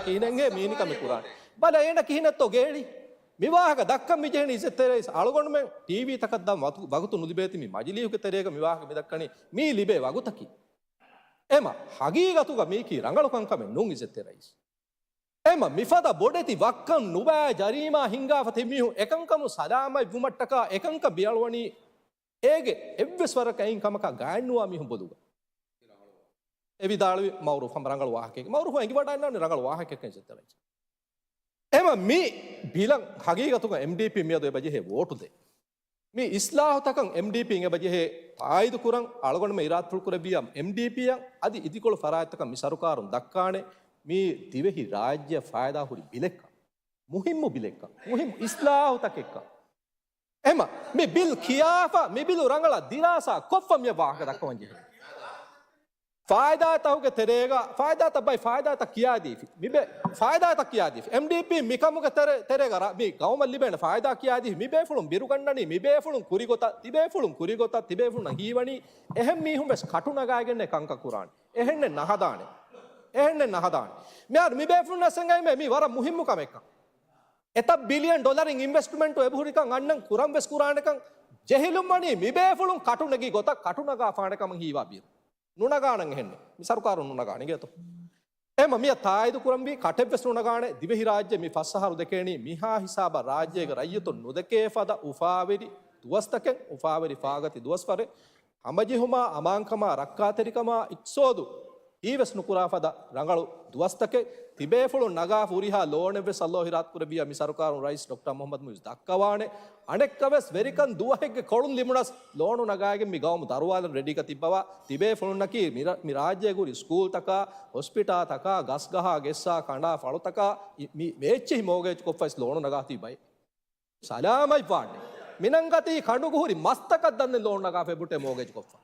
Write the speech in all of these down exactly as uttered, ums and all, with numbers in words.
ކިހިނެއްހޭ މީނިކަމެއް ކުރާނެ؟ ބަލަ، އޭނަ ކިހިނެއްތޯ ގޭނީ؟ މި ވާހަކަ ދައްކަން މި ޖެހެނީ އިއްޒަތްތެރި ރައީސް. އަޅުގަނޑުމެން ޓީވީތަކަށް ދާން ވަގު-، ވަގުތު ނުލިބޭތީ މި މަޖިލީހުގެ ތެރޭގަ މި ވާހަކަ މި ދައްކަނީ މީ ލިބޭ ވަގުތަކީ. އެމަ ހަގީގަތުގަ މީކީ ރަނގަޅު ކަންކަމެއް ނޫން އިއްޒަތްތެރި ރައީސް. އެމަ މިފަދަ ބޮޑެތި ވައްކަން ނުބައި ޖަރީމާ ހިންގާފަ ތިބި މީހުން އެކަންކަމުން ސަލާމަތް ވުމަށްޓަކާ އެކަންކަން ބިޔަޅުވަނީ އޭގެ އެއްވެސް ވަރަކަށް އެއިން ކަމަކާ ގާތްނުވާ މީހުން ބޮލުގަ. އެ ވިދާޅުވި މައުރޫފް ހަމަ ރަނގަޅު ވާހަކައެއް. މައުރޫފް އެނގިވަޑައިންނާނީ ރަނގަޅު ވާހަކައެއްކަން އިއްޒަތްތެރި ރައީސް. އެމަ މި ބިލަށް ހަގީގަތުގަ އެމްޑީޕީ މިއަދު އެބަޖެހޭ ވޯޓު ދޭ. މި އިސްލާހުތަކަށް އެމްޑީޕީން އެބަޖެހޭ ތާއީދު ކުރަން. އަޅުގަނޑުމެން އިރާދަފުޅު ކުރެއްވިޔާ އެމްޑީޕީއަށް އަދި އިދިކޮޅު ފަރާތްތަކަށް މި ސަރުކާރުން ދައްކާނެ މި ދިވެހި ރާއްޖެއަށް ފައިދާ ހުރި ބިލެއްކަން، މުހިއްމު ބިލެއްކަން، މުހިއްމު އިސްލާހުތަކެއްކަން. އެމަ މި ބިލް ކިޔާފަ، މި ބިލު ރަނގަޅަށް ދިރާސާ ކޮށްފަ މިއަށް ވާހަކަ ދައްކަވަން ޖެހޭ. ފާއިދާތަކުގެ ތެރޭގަ، ފާއިދާތައް ބައި ފާއިދާތައް ކިޔާދީފި. މި ބޭ-، ފާއިދާތައް ކިޔާދީފި. އެމްޑީޕީ މިކަމުގެ ތެރެ-، ތެރޭގަ ރަ-، މި ގައުމަށް ލިބޭނެ ފާއިދާ ކިޔާދީފި. މި ބޭފުޅުން ބިރުގަންނަނީ، މި ބޭފުޅުން ކުރިގޮތަށް، ތިބޭފުޅުން ކުރިގޮތަށް، ތިބޭފުޅުންނަށް ހީވަނީ އެހެން މީހުން ވެސް ކަޓު ނަގާގެންނޭ ކަންކަން ކުރާނެ. އެހެންނެއް ނަހަދާނެ. އެހެންނެއް ނަހަދާނެ. މިހާރު މި ބޭފުޅުންނަށް އެނގޭމޭ މީ ވަރަށް މުހިއްމު ކަމެއްކަން. އެތައް ބިލިއަން ޑޮލަރިން އިންވެސްޓްމަންޓު އެބަހުރިކަން އަންނަން ކުރަން ވެސް ކުރާނެކަން ޖެހިލުން ވަނީ މި ބޭފުޅުން ކަޓު ނެގި ގޮތަށް ކަޓު ނަގާފާނެ ކަމަށް ހީވާ ބިރު. ނުނަގާނަން އެހެންނެއް. މި ސަރުކާރުން ނުނަގާނެ އިނގޭތޯ. އެމަ މިއަށް ތާއީދު ކުރަންވީ ކަޓެއްވެސް ނުނަގާނެ. ދިވެހިރާއްޖެ މި ފަސް އަހަރު ދެކޭނީ މިހާ ހިސާބަށް ރާއްޖޭގެ ރައްޔިތުން ނުދެކޭ ފަދަ އުފާވެރި ދުވަސްތަކެއް، އުފާވެރި ފާގަތި ދުވަސްވަރެއް. ހަމަޖެހުމާ އަމާންކަމާ ރައްކާތެރިކަމާ އިޤްތިޞާދު ހީވެސް ނުކުރާ ފަދަ ރަނގަޅު ދުވަސްތަކެއް. ތިބޭފުޅުން ނަގާފަ ހުރިހާ ލޯނެއްވެސް ﷲ އިރާދަކުރެއްވިޔާ މި ސަރުކާރުން ރައީސް ޑޮކްޓަރ މުޙައްމަދު މުޢިއްޒު ދައްކަވާނެ. އަނެއްކާވެސް ވެރިކަން ދުވަހެއްގެ ކޮޅުން ލިބުނަސް ލޯނު ނަގާގެން މި ގައުމު ދަރުވާލަން ރެޑީގަ ތިއްބަވާ. ތިބޭފުޅުންނަކީ މި ރަ-، މި ރާއްޖޭގަ ހުރި ސްކޫލްތަކާ، ހޮސްޕިޓާލްތަކާ، ގަސްގަހާ ގެއްސާ ކަނޑާ ފަޅުތަކާ މި އެއްޗެހި މޯގޭޖް ކޮށްފައިސް ލޯނު ނަގާތީ ބައެއް. ސަލާމަތްވާނެ. މިނަން ގަތީ ކަނޑުގަ ހުރި މަސްތަކަށް ދަންނެ ލޯން ނަގާފަ އެބަހުއްޓޭ މޯގޭޖް ކޮށްފަ.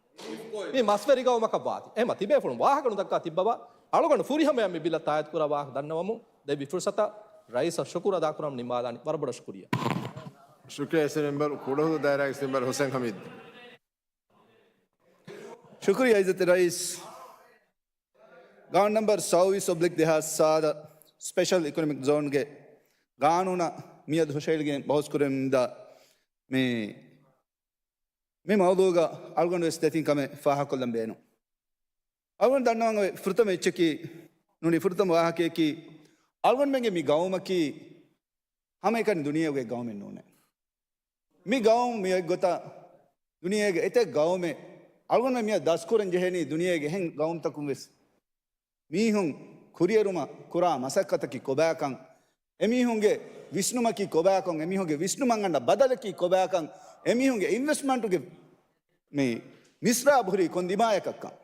މި މަސްވެރި ގައުމަކަށް ވާތީ. އެހެމަ ތިބޭފުޅުން ވާހަކަ ނުދައްކާ ތިއްބަވާ. އަޅުގަނޑު ފުރިހަމަޔަށް މި ބިލަށް ތާއީދު ކުރާ ވާހަކަ ދަންނަވަމުން ދެއްވި ފުރުސަތަށް ރައީސަށް ޝުކުރު އަދާކުރަމުން ނިންމާލާނީ. ވަރަށް ބޮޑަށް ޝުކުރިއްޔާ. ޝުކުރިއްޔާ އެސްއެމް މެމްބަރު، ކުޑަހުދު ދާއިރާގެ މެމްބަރު ހުސެން ހަމީދު. ޝުކުރިއްޔާ އިއްޒަތްތެރި ރައީސް. ގާނޫނު ނަމްބަރު ސައުވީސް އޮބްލިކް ދެހާސް ސާދަ ސްޕެޝަލް އިކޮނޮމިކް ޒޯންގެ ގާނޫނަށް މިއަދު ހުށަހެޅިގެން ބަހުސް ކުރެވެމުންދާ މި، މި މައުޟޫގަ އަޅުގަނޑު ވެސް ދެތިން ކަމެއް ފާހަގަކޮށްލަން ބޭނުން. އަޅުގަނޑު ދަންނަވަން އޮތް ފުރަތަމަ އެއްޗަކީ، ނޫނީ ފުރަތަމަ ވާހަކަޔަކީ، އަޅުގަނޑުމެންގެ މި ގައުމަކީ ހަމައެކަނި ދުނިޔޭގެ ގައުމެއް ނޫނޭ. މި ގައުމު މި އޮތް ގޮތަށް ދުނިޔޭގެ އެތައް ގައުމެއް އަޅުގަނޑުމެން މިއަށް ދަސްކުރަން ޖެހެނީ ދުނިޔޭގެ އެހެން ގައުމުތަކުން ވެސް މީހުން ކުރިއެރުމަށް ކުރާ މަސައްކަތަކީ ކޮބާކަން، އެމީހުންގެ ވިސްނުމަކީ ކޮބާކަން، އެމީހުންގެ ވިސްނުމަށް އަންނަ ބަދަލަކީ ކޮބާކަން، އެމީހުންގެ އިންވެސްޓްމަންޓުގެ މި މިސްރާބު ހުރީ ކޮން ދިމާޔަކަށްކަން.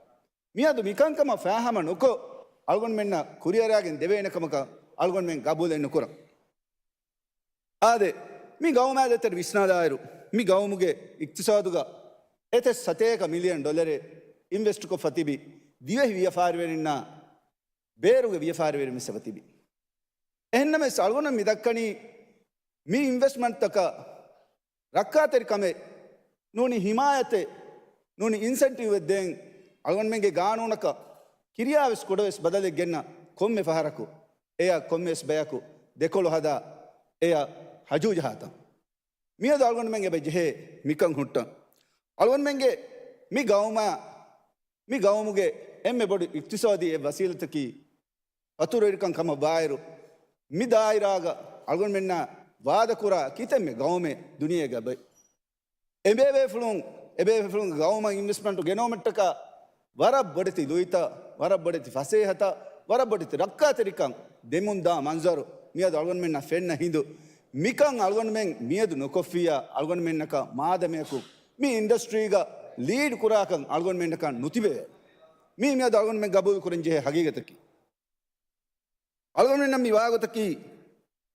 މިއަދު މިކަންކަމަށް ފާހަމަ ނުކޮށް، އަޅުގަނޑުމެންނަށް ކުރިއަރާގެން ދެވޭނެ ކަމަކަށް އަޅުގަނޑުމެން ގަބޫލެއް ނުކުރަން. އާދެ، މި ގައުމާ ދޭތެރެ ވިސްނާލާއިރު، މި ގައުމުގެ އިޤްތިޞާދުގަ އެތައް ސަތޭކަ މިލިއަން ޑޮލަރެއް އިންވެސްޓްކޮށްފަ ތިބި، ދިވެހި ވިޔަފާރިވެރިންނާ ބޭރުގެ ވިޔަފާރިވެރިން ވެސް އެބަތިބި. އެހެންނަމަވެސް، އަޅުގަނޑު މި ދައްކަނީ މި އިންވެސްޓްމަންޓްތަކަށް ރައްކާތެރިކަމެއް ނޫނީ ހިމާޔަތެއް ނޫނީ އިންސެންޓިވްއެއް ދޭން އަޅުގަނޑުމެންގެ ގާނޫނަކަށް ކިރިޔާވެސް ކުޑަވެސް ބަދަލެއް ގެންނަ ކޮންމެ ފަހަރަކު އެޔަށް ކޮންމެވެސް ބަޔަކު ދެކޮޅު ހަދާ އެޔަށް ހަޖޫ ޖަހާތަން. މިއަދު އަޅުގަނޑުމެން އެބަ ޖެހޭ މިކަން ހުއްޓަން. އަޅުގަނޑުމެންގެ މި ގައުމާ، މި ގައުމުގެ އެންމެ ބޮޑު އިޤްތިޞާދީ އެއް ވަސީލަތަކީ ފަތުރުވެރިކަން ކަމަށް ވާއިރު، މި ދާއިރާގަ އަޅުގަނޑުމެންނާ ވާދަކުރާ ކިތަންމެ ގައުމެއް ދުނިޔޭގަ އެބައޮތް. އެބޭބޭފުޅުން، އެބޭބޭފުޅުންގެ ގައުމަށް އިންވެސްޓްމަންޓު ގެނައުމަށްޓަކާ ވަރަށް ބޮޑެތި ލުއިތައް، ވަރަށް ބޮޑެތި ފަސޭހަތައް، ވަރަށް ބޮޑެތި ރައްކާތެރިކަން ދެމުންދާ މަންޒަރު މިއަދު އަޅުގަނޑުމެންނަށް ފެންނަ ހިނދު، މިކަން އަޅުގަނޑުމެން މިއަދު ނުކޮށްފިއްޔާ، އަޅުގަނޑުމެންނަކަށް މާދަމަޔަކު މި އިންޑަސްޓްރީގަ ލީޑް ކުރާކަން އަޅުގަނޑުމެންނަކަށް ނުތިބެވޭ. މީ މިއަދު އަޅުގަނޑުމެން ގަބޫލު ކުރަން ޖެހޭ ހަގީގަތަކީ. އަޅުގަނޑުމެންނަށް މި ވާގޮތަކީ،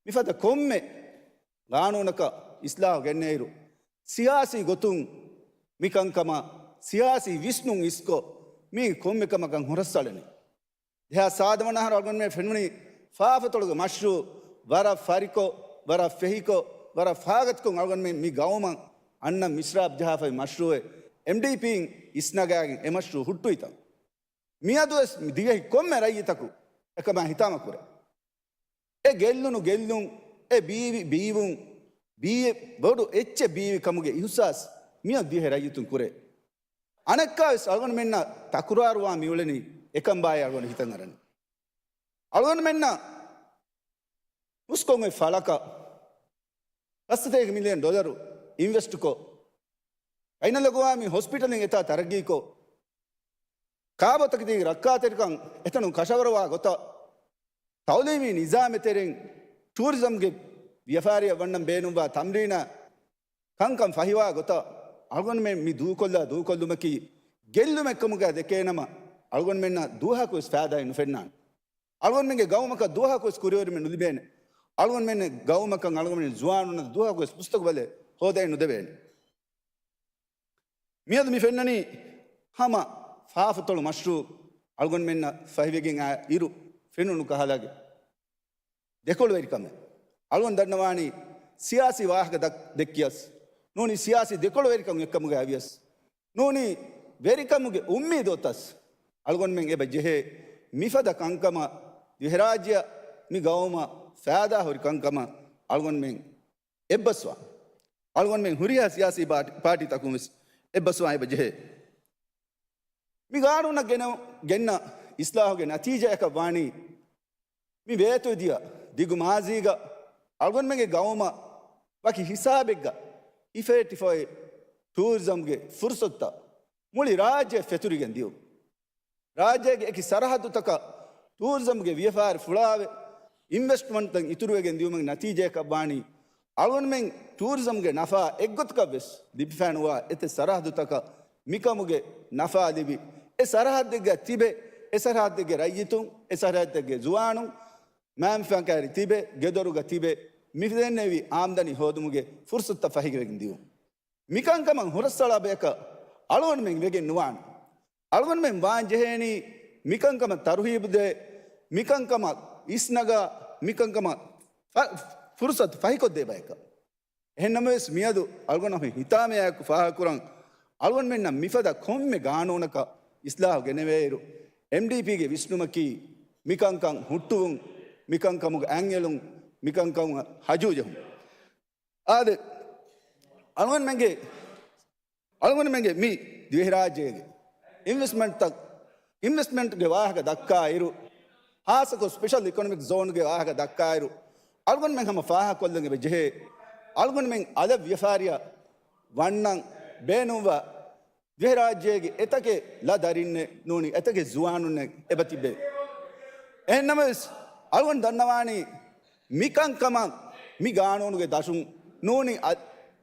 މިފަދަ ކޮންމެ ގާނޫނަކަށް އިސްލާހު ގެންނައިރު، ސިޔާސީ ގޮތުން މިކަންކަމަށް ސިޔާސީ ވިސްނުން އިސްކޮށް، މީ ކޮންމެ ކަމަކަށް ހުރަސްއަޅަނީ. ދެހާސް ސާދަ ވަނަ އަހަރު އަޅުގަނޑުމެން ފެނުނީ ފާފަތޮޅުގެ މަޝްރޫއު ވަރަށް ފަރިކޮށް، ވަރަށް ފެހިކޮށް، ވަރަށް ފާގަތިކޮށް އަޅުގަނޑުމެން މި ގައުމަށް އަންނަ މިސްރާބް ޖަހާފައި މަޝްރޫއެއް އެމްޑީޕީން އިސްނަގާގެން އެ މަޝްރޫއު ހުއްޓުވިތަން. މިއަދުވެސް ދިވެހި ކޮންމެ ރައްޔިތަކު އެކަމާ ހިތާމަކުރޭ. އެ ގެއްލުނު ގެއްލުން، އެ ބީވި ބީވުން، ބީއެއް ބޮޑު އެއްޗެއް ބީވި ކަމުގެ އިހުސާސް މިއަދު ދިވެހި ރައްޔިތުން ކުރޭ. އަނެއްކާވެސް އަޅުގަނޑުމެންނަށް ތަކުރާރުވާ މިއުޅެނީ އެކަނބާއޭ އަޅުގަނޑު ހިތަށް އަރަނީ. އަޅުގަނޑުމެންނަށް ހުސްކޮށް އޮތް ފަޅަކަށް ފަސް ސަތޭކަ މިލިއަން ޑޮލަރު އިންވެސްޓްކޮށް، ބައިނަލްއަގުވާމީ ހޮސްޕިޓަލެއް އެތާ ތަރައްގީކޮށް، ކާބޯތަކެތީގެ ރައްކާތެރިކަން އެތަނުން ކަށަވަރުވާ ގޮތަށް، ތައުލީމީ ނިޒާމެއް ތެރެއިން ޓޫރިޒަމްގެ ވިޔަފާރިއަށް ވަންނަން ބޭނުންވާ ތަމްރީނާ ކަންކަން ފަހިވާ ގޮތަށް އަޅުގަނޑުމެން މި ދޫކޮށްލާ ދޫކޮށްލުމަކީ ގެއްލުމެއްކަމުގަ ދެކޭނަމަ، އަޅުގަނޑުމެންނަށް ދުވަހަކުވެސް ފައިދާއެއް ނުފެންނާނެ. އަޅުގަނޑުމެންގެ ގައުމަކަށް ދުވަހަކުވެސް ކުރިއެރުމެއް ނުލިބޭނެ. އަޅުގަނޑުމެންގެ ގައުމަކަށް އަޅުގަނޑުމެން ޒުވާނުންނަށް ދުވަހަކުވެސް މުސްތަގުބަލެއް ހޯދައެއް ނުދެވޭނެ. މިއަދު މި ފެންނަނީ ހަމަ ފާފަތޮޅު މަޝްރޫއު އަޅުގަނޑުމެންނަށް ފަހިވެގެން އާ އިރު ފެނުނު ކަހަލަގެ ދެކޮޅުވެރިކަމެއް. އަޅުގަނޑު ދަންނަވާނީ ސިޔާސީ ވާހަކަ ދައް-، ދެއްކިޔަސް ނޫނީ ސިޔާސީ ދެކޮޅުވެރިކަން އެއްކަމުގަ އަވިޔަސް ނޫނީ ވެރިކަމުގެ އުއްމީދު އޮތަސް އަޅުގަނޑުމެން އެބަ ޖެހޭ މިފަދަ ކަންކަމަށް ދިވެހިރާއްޖެއަށް މި ގައުމަށް ފައިދާހުރި ކަންކަމަށް އަޅުގަނޑުމެން އެއްބަސްވާން. އަޅުގަނޑުމެން ހުރިހާ ސިޔާސީ ޕާޓީ، ޕާޓީތަކުން ވެސް އެއްބަސްވާން އެބަ ޖެހޭ. މި ގާނޫނަށް ގެނަ-، ގެންނަ އިސްލާހުގެ ނަތީޖާއަކަށް ވާނީ މި ވޭތުވެދިޔަ ދިގު މާޒީގަ އަޅުގަނޑުމެންގެ ގައުމަށް ވަކި ހިސާބެއްގަ އިފޭޓިފައި ޓޫރިޒަމްގެ ފުރުސަތުތައް މުޅި ރާއްޖެ ފެތުރިގެން ދިޔުން. ރާއްޖޭގެ އެކި ސަރަހައްދުތަކަށް ޓޫރިޒަމްގެ ވިޔަފާރި ފުޅާވެ، އިންވެސްޓްމަންޓްތައް އިތުރުވެގެން ދިޔުމުގެ ނަތީޖާއަކަށް ވާނީ، އަޅުގަނޑުމެން ޓޫރިޒަމްގެ ނަފާ އެއްގޮތަކަށް ވެސް ލިބިފައިނުވާ އެތައް ސަރަހައްދުތަކަށް މިކަމުގެ ނަފާ ލިބި، އެ ސަރަހައްދެއްގަ ތިބެ، އެ ސަރަހައްދެއްގެ ރައްޔިތުން، އެ ސަރަހައްދެއްގެ ޒުވާނުން، މައިންބަފައިން ކައިރި ތިބެ، ގެދޮރުގަ ތިބެ، މި ދެންނެވި އާމްދަނީ ހޯދުމުގެ ފުރުސަތުތައް ފަހިވެގެން ދިޔުން. މިކަންކަމަށް ހުރަސްއަޅާ ބަޔަކަށް އަޅުގަނޑުމެން ވެގެން ނުވާނެ. އަޅުގަނޑުމެން ވާން ޖެހޭނީ މިކަންކަމަށް ތަރުހީބުދޭ، މިކަންކަމަށް އިސްނަގާ، މިކަންކަމަށް ފަ-، ފުރުސަތު ފަހިކޮށްދޭ ބަޔަކަށް. އެހެންނަމަވެސް މިއަދު އަޅުގަނޑު ހިތާމަޔާއެކު ފާހަގަކުރަން، އަޅުގަނޑުމެންނަށް މިފަދަ ކޮންމެ ގާނޫނަކަށް އިސްލާހު ގެނެވޭއިރު، އެމްޑީޕީގެ ވިސްނުމަކީ މިކަންކަން ހުއްޓުވުން، މިކަންކަމުގެ އަތްއެޅުން، މިކަންކަމުގަ ހަޖޫޖެހުން. އާދެ، އަޅުގަނޑުމެންގެ، އަޅުގަނޑުމެންގެ މި ދިވެހިރާއްޖޭގެ އިންވެސްޓްމަންޓްތައް، އިންވެސްޓްމަންޓްގެ ވާހަކަ ދައްކާއިރު، ހާއްސަކޮށް ސްޕެޝަލް އިކޮނޮމިކް ޒޯންގެ ވާހަކަ ދައްކާއިރު، އަޅުގަނޑުމެން ހަމަ ފާހަގަކޮށްލަން އެބަ ޖެހޭ، އަޅުގަނޑުމެން އަލަށް ވިޔަފާރިއަށް ވަންނަން ބޭނުންވާ ދިވެހިރާއްޖޭގެ އެތަކެއް ލަ ދަރިންނެއް ނޫނީ، އެތަކެއް ޒުވާނުންނެއް އެބަ ތިބޭ. އެހެންނަމަވެސް، އަޅުގަނޑު ދަންނަވާނީ، މިކަންކަމަށް މި ގާނޫނުގެ ދަށުން ނޫނީ، އަ،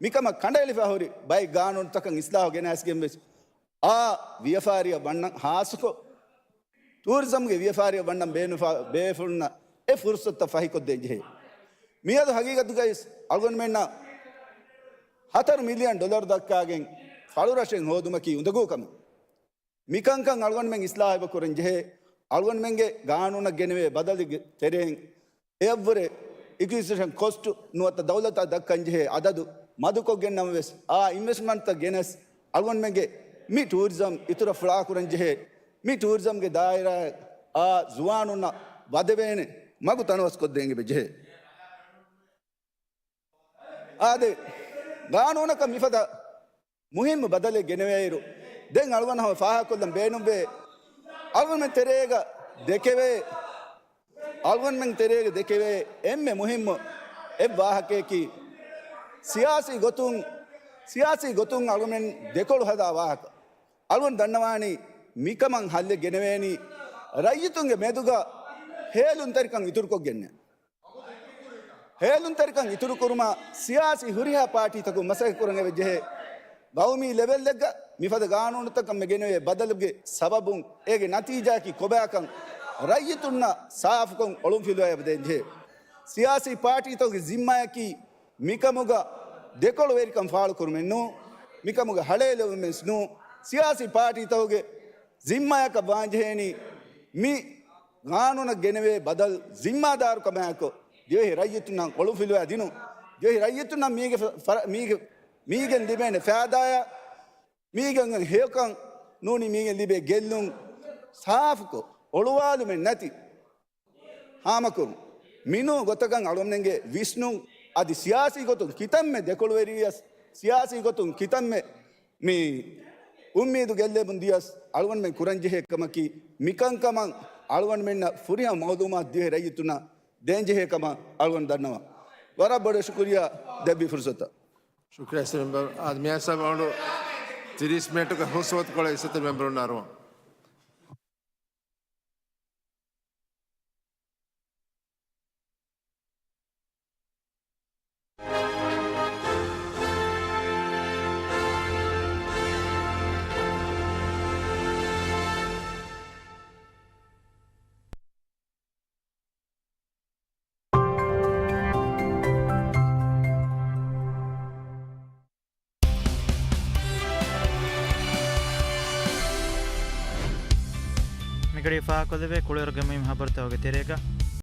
މިކަމަށް ކަނޑައެޅިފަ ހުރި ބައެއް ގާނޫނުތަކަށް އިސްލާހު ގެނައިސްގެން ވެސް، އާ ވިޔަފާރިއަށް ވަންނަން ހާއްސަކޮށް، ޓޫރިޒަމްގެ ވިޔަފާރިއަށް ވަންނަން ބޭނުންފާ ބޭފުޅުންނަށް އެ ފުރުސަތުތައް ފަހިކޮށްދޭން ޖެހޭ. މިއަދު ހަގީގަތުގައި އަޅުގަނޑުމެންނަށް ހަތަރު މިލިއަން ޑޮލަރު ދައްކާގެން ފަޅުރަށެއް ހޯދުމަކީ އުނދަގޫ ކަމެއް. މިކަންކަން އަޅުގަނޑުމެން އިސްލާހު އެބަ ކުރަން ޖެހޭ. އަޅުގަނޑުމެންގެ ގާނޫނަށް ގެނެވޭ ބަދަލުގެ ތެރެއިން އެއަށްވުރެ އެކުއިޒިޝަން ކޮސްޓު ނުވަތަ ދައުލަތަށް ދައްކަން ޖެހޭ އަދަދު މަދުކޮށްގެންނަމަވެސް، އާ އިންވެސްޓްމަންޓްތައް ގެނެސް އަޅުގަނޑުމެންގެ މި ޓޫރިޒަމް އިތުރަށް ފުޅާކުރަން ޖެހޭ، މި ޓޫރިޒަމްގެ ދާއިރާއަށް އާ ޒުވާނުންނަށް ވަދެވޭނެ މަގު ތަނަވަސްކޮށްދޭން އެބަ ޖެހޭ. އާދެ، ގާނޫނަކަށް މިފަދަ މުހިއްމު ބަދަލެއް ގެނެވޭއިރު، ދެން އަޅުގަނޑު ހަމަ ފާހަގަކޮށްލަން ބޭނުންވޭ. އަޅުގަނޑުމެން ތެރޭގަ ދެކެވޭ، އަޅުގަނޑުމެން ތެރޭގަ ދެކެވޭ އެންމެ މުހިއްމު އެއް ވާހަކަޔަކީ، ސިޔާސީ ގޮތުން، ސިޔާސީ ގޮތުން އަޅުގަނޑުމެން ދެކޮޅު ހަދާ ވާހަކަ. އަޅުގަނޑު ދަންނަވާނީ މިކަމަށް ހައްލެއް ގެނެވޭނީ ރައްޔިތުންގެ މެދުގަ ހޭލުންތެރިކަން އިތުރުކޮށްގެންނޭ. ހޭލުންތެރިކަން އިތުރުކުރުމަށް ސިޔާސީ ހުރިހާ ޕާޓީތަކުން މަސައްކަތްކުރަން އެބަ ޖެހޭ. ގައުމީ ލެވެލްއެއްގަ މިފަދަ ގާނޫނުތަކަށް މި ގެނެވޭ ބަދަލުގެ ސަބަބުން އޭގެ ނަތީޖާއަކީ ކޮބާކަން ރައްޔިތުންނަށް ސާފުކޮށް އޮޅުންފިލުވައި އެބަ ދޭން ޖެހޭ. ސިޔާސީ ޕާޓީތަކުގެ ޒިންމާއަކީ މިކަމުގަ ދެކޮޅުވެރިކަން ފާޅުކުރުމެއް ނޫން، މިކަމުގަ ހަޅޭލެވުމެއް ނޫން. ސިޔާސީ ޕާޓީތަކުގެ ޒިންމާއަކަށް ވާންޖެހޭނީ މި ގާނޫނަށް ގެނެވޭ ބަދަލު ޒިންމާދާރުކަމާއެކު، ދިވެހި ރައްޔިތުންނަށް އޮޅުންފިލުވާ ދިނުން. ދިވެހި ރައްޔިތުންނަށް މީގެ ފަ-، ފަރ-، މީގެ، މީގެން ލިބޭނެ ފައިދާއާ، މީގެން ހެޔޮކަން ނޫނީ މީގެން ލިބޭ ގެއްލުން ސާފުކޮށް، އޮޅުވާލުމެއް ނެތި ހާމަކުރުން. މިނޫ ގޮތަކަށް އަޅުގަނޑުމެންގެ ވިސްނުން އަދި ސިޔާސީ ގޮތުން ކިތަންމެ ދެކޮޅުވެރިވިޔަސް، ސިޔާސީ ގޮތުން ކިތަންމެ މި އުއްމީދު ގެއްލެވުން ދިޔަސް، އަޅުގަނޑުމެން ކުރަންޖެހޭ ކަމަކީ، މިކަންކަމަށް އަޅުގަނޑުމެންނަށް ފުރިހަމަ މައުލޫމާތު ދިވެހި ރައްޔިތުންނަށް ދޭންޖެހޭ ކަމަށް އަޅުގަނޑު ދަންނަވަން. ވަރަށް ބޮޑަށް ޝުކުރިއްޔާ ދެއްވި ފުރުސަތަށް. ޝުކުރިއްޔާ އިއްޒަތްތެރި މެމްބަރު. އާދެ، މިއާ ސާބް އަޅުގަނޑު ތިރީސް މިނެޓުގެ ހުސްވަތުކޮޅަށް އިއްޒަތްތެރި މެމްބަރުންނަށް އަރުވަން. މިގަޑީ ފާހަގަކޮށްލެވޭ ކުޅިވަރުގެ މުހިއްމު ހަބަރުތަކުގެ ތެރޭގަ.